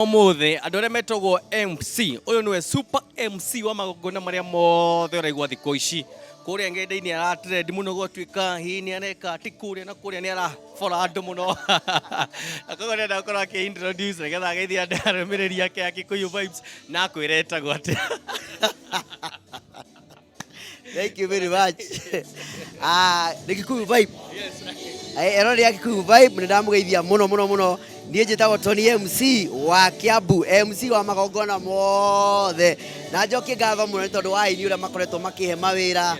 Ũmũthĩ andũ arĩa metagwo MC, ũyũ nĩwe super MC wa magongona marĩa mothe ũraigua thikũ ici. Kũrĩa ng'enda-inĩ ara trend mũno gwatuĩka hihi nĩ areka atĩ kũrĩa na kũrĩa nĩ arabora andũ mũno. Na koguo ndĩrenda gũkorwo akĩ introduce nĩgetha ageithie andũ arũmĩrĩri ake a Kikuyu Vibes na akwĩre etagwo atĩa. Thank you very much. Ah, nĩ Kikuyu Vibe. Eh, ero rĩa Kikuyu Vibe nĩ ndamũgeithia mũno mũno mũno. Niĩ njĩtagwo Tony MC wa Kiambu, MC wa magongona mothe. Na njokie ngatho mũno nĩ tondũ wa aini ũrĩa makoretwo makĩhe mawĩra.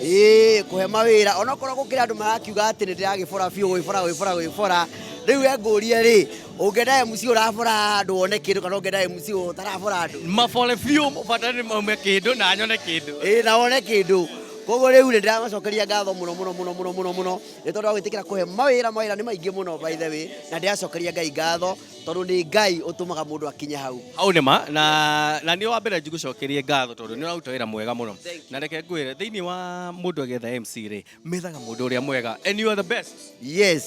Ĩĩ, kũhe mawĩra. Onokorwo gũkĩrĩ andũ marakiuga atĩ nĩ ndĩragĩbora biũ gwĩbora gwĩbora gwĩbora. Rĩu we ngũrie rĩ, Ũngĩenda MC ũrabora andũ wone kĩndũ kana ũngĩenda MC ũtarabora andũ? Mabore biũ bata nĩ maume kĩndũ na nyone kĩndũ. Ĩĩ na wone kĩndũ. Koguo rĩu nĩ ndĩramacokeria ngatho mũno mũno mũno mũno mũno mũno nĩ tondũ wa gwĩtĩkĩra kũhe mawĩra mawĩra nĩ maingĩ mũno by the way na ndĩracokeria Ngai ngatho tondũ nĩ Ngai ũtũmaga mũndũ akinye hau. Hau nĩ ma na na nĩ wa mbere njigũcokerie ngatho tondũ nĩ ũraruta wĩra mwega mũno. Na reke ngwĩre thĩinĩ wa mũndũ agĩetha MC rĩ, methaga mũndũ ũrĩa mwega and you are the best. Yes,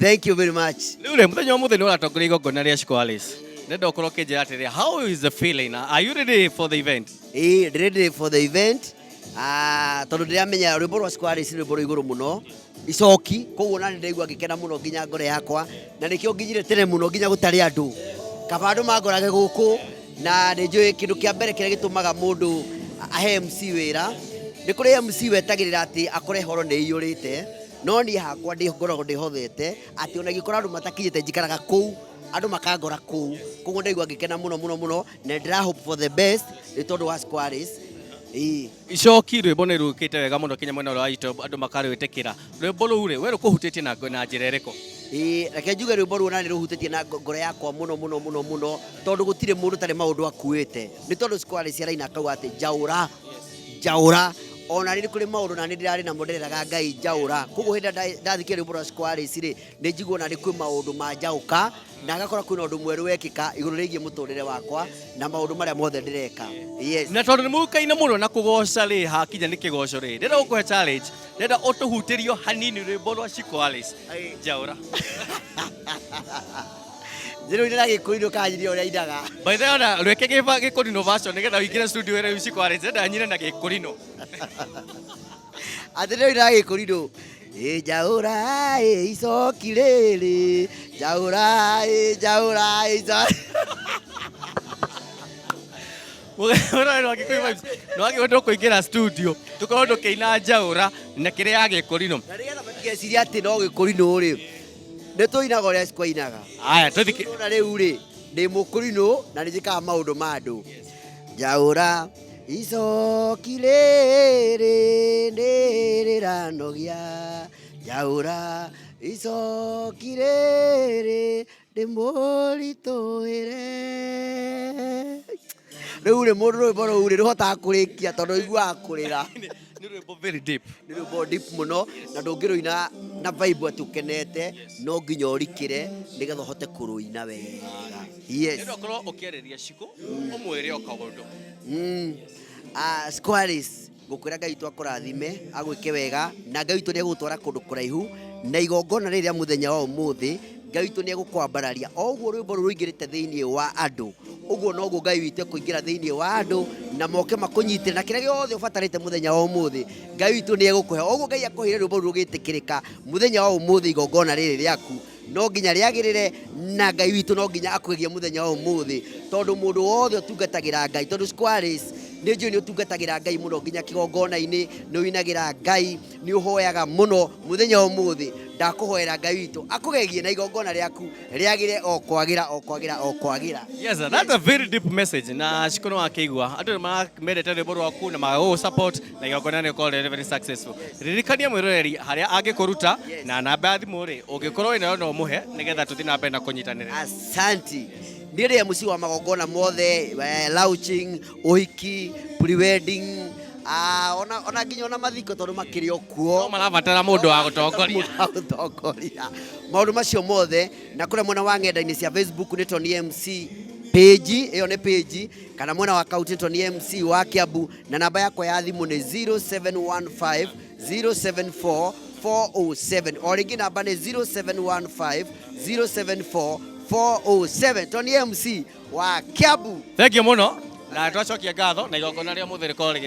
thank you very much. Rĩu rĩ mũthenya wa mũthĩ nĩ ũratongoria igongona rĩa Shiko Alice. Ndĩrenda ũkorwo ũkĩnjĩra atĩrĩ, how is the feeling? Are you ready for the event? Ĩĩ, ndĩ ready for the event. Ah, tondũ ndĩramenya rwĩmbo rwa Shiko Alice nĩ rwĩmbo rwa igũrũ mũno icoki koguo nani ndĩraigua ngĩkena mũno nginya ngoro yakwa na nĩkĩo nginyire tene mũno nginya gũtarĩ andũ kaba andũ mangorage gũkũ Na nĩ njũĩ kĩndũ kĩa mbere kĩrĩa gĩtũmaga mũndũ ahe MC wĩra, nĩ kũrĩ MC wetagĩrĩra atĩ akore horo nĩ ĩiyũrĩte, no niĩ hakwa ndĩ ngoragwo ndĩhothete atĩ ona ingĩkora andũ matakinyĩte njikaraga kũu, andũ makangora kũu, koguo ndaigua ngĩkena mũno mũno mũno na nĩ ndĩra hope for the best nĩ tondũ wa Squares. Ĩĩ. Icoki rwĩmbo nĩ rũkĩte wega mũno kinya mwena ũrĩa wa YouTube andũ makarwĩtĩkĩra. Rwĩmbo rũu rĩ, we rũkũhutĩtie na na njĩra ĩrĩkũ? Ĩĩ, reke njuge rwĩmbo rũu ona nĩ rũhutĩtie na ngoro yakwa mũno mũno mũno mũno tondũ gũtirĩ mũndũ ũtarĩ maũndũ akuĩte. Nĩ tondũ Square ciaraina akauga atĩ njaũra, njaũra. Ona niĩ nĩ kũrĩ maũndũ nani ndĩrarĩ namo ndĩreraga Ngai njaũra. Koguo hĩndĩ ĩrĩa ndathikĩrĩria rwĩmbo rwa Square rĩ, nĩ njiguaga ona nĩ kwĩ maũndũ manjaũka na ngakora kwĩna ũndũ mwerũ wekĩka igũrũ rĩgiĩ mũtũrĩre wakwa na maũndũ marĩa mothe ndĩreka. Yes. Na tondũ nĩ mũkaine mũno na kũgoca rĩ, hakinya nĩ kĩgoco rĩ, ndĩrenda gũkũhe challenge, ndĩrenda ũtũhutĩrio hanini rwĩmbo rwa Shiko Alice, Njaũra. Njĩrũire na Gĩkũyũ ndũkanyirie ũrĩa ainaga. By the way, ona rwĩke gĩkũrinũ version nĩgetha ũingĩre studio rĩu Shiko Alice, ndĩrenda nyine na gĩkũrinũ. Atĩ rĩu na Gĩkũrinũ. Ĩ njaũra ĩ icoki rĩrĩ, njaũra ĩ njaũra ĩ icoki. Mũroreri wa Gĩkũyũ Vibes, nĩ wagĩrĩirwo nĩ kũingĩra studio tũkorwo tũkĩina njaũra na kĩrĩa ya gĩkũrinũ. Na nĩgetha matigecirie atĩ no Gĩkũrinũ rĩ, nĩ tũinaga ũrĩa cikwainaga. Aya, tũthike. Na rĩu rĩ, ndĩ mũkũrinũ na nĩ njĩkaga maũndũ ma andũ. Njaũra icoki rĩrĩ nĩ rĩranogia, njaũra icoki rĩrĩ ndĩmũritũhĩre. Rĩu rĩ mũndũ rwĩmbo rũu rĩ rũhotaga kũrĩkia tondũ ũiguaga kũrĩra. Nĩ rwĩmbo very deep. Nĩ rwĩmbo deep mũno na ndũngĩrũina na vibe atĩ ũkenete, no nginya ũrikĩre nĩgetha ũhote kũrũina wega. Yes. Nĩ ũkorwo ũkĩarĩria Shiko ũmwĩre o kaũndũ. Ah, Squares, ngũkwĩra Ngai witũ akũrathime, agwĩke wega, na Ngai witũ nĩ egũgũtwara kũndũ kũraihu, na igongona rĩrĩ rĩa mũthenya wa ũmũthĩ, Ngai witũ nĩ egũkwambararia. O ũguo rwĩmbo rũrũ rũingĩrĩte thĩinĩ wa andũ, ũguo noguo Ngai witũ ekũingĩra thĩinĩ wa andũ, na moke makũnyitĩre, na kĩrĩa gĩothe ũbatarĩte mũthenya wa ũmũthĩ, Ngai witũ nĩ egũkũhe. O ũguo Ngai akũheire rwĩmbo rũrũ rũgĩtĩkĩrĩka, mũthenya wa ũmũthĩ igongona rĩrĩ rĩaku, no nginya rĩagĩrĩre, na Ngai witũ no nginya akũgegie mũthenya wa ũmũthĩ, tondũ mũndũ wothe ũtungatagĩra Ngai, tondũ Squares, nĩ njũĩ nĩ ũtungatagĩra Ngai mũno nginya kĩgongona-inĩ, nĩ ũinagĩra Ngai, nĩ ũhoyaga mũno, mũthenya wa ũmũthĩ ndakũhoera Ngai witũ akũgegie na igongona rĩaku rĩagĩre o kwagĩra o kwagĩra o kwagĩra. Yes, that's a very deep message na Shiko nĩ wakĩigua andũ nĩ mendete rwĩmbo rwaku na magagũ support na igongona nĩ ũkorwo rĩrĩ very successful. Ririkania mwĩroreri harĩa angĩkũruta na namba ya thimũ rĩ ũngĩkorwo wĩnayo no ũmũhe nĩgetha tũthiĩ na mbere na kũnyitanĩra. Asanti. Niĩ ndĩ MC wa magongona mothe, launching, ũhiki, pre-wedding, ah, ona nginya ona mathiko tondũ makĩrĩ o kuo. No marabatara mũndũ wa gũtongoria. Mũndũ wa gũtongoria. Maũndũ macio mothe na kũrĩa mwena wa ng'enda-inĩ cia Facebook nĩ Tony MC page, ĩyo nĩ page, kana mwena wa account nĩ Tony MC wa Kiambu, na namba yakwa ya thimũ nĩ 0715 074 407. O rĩngĩ namba nĩ 0715 074. 407. Tony MC wa Kiambu. Thank you muno na twacokia ngatho na igongona rĩa mũthĩ rĩkorwo rĩgĩthiĩ.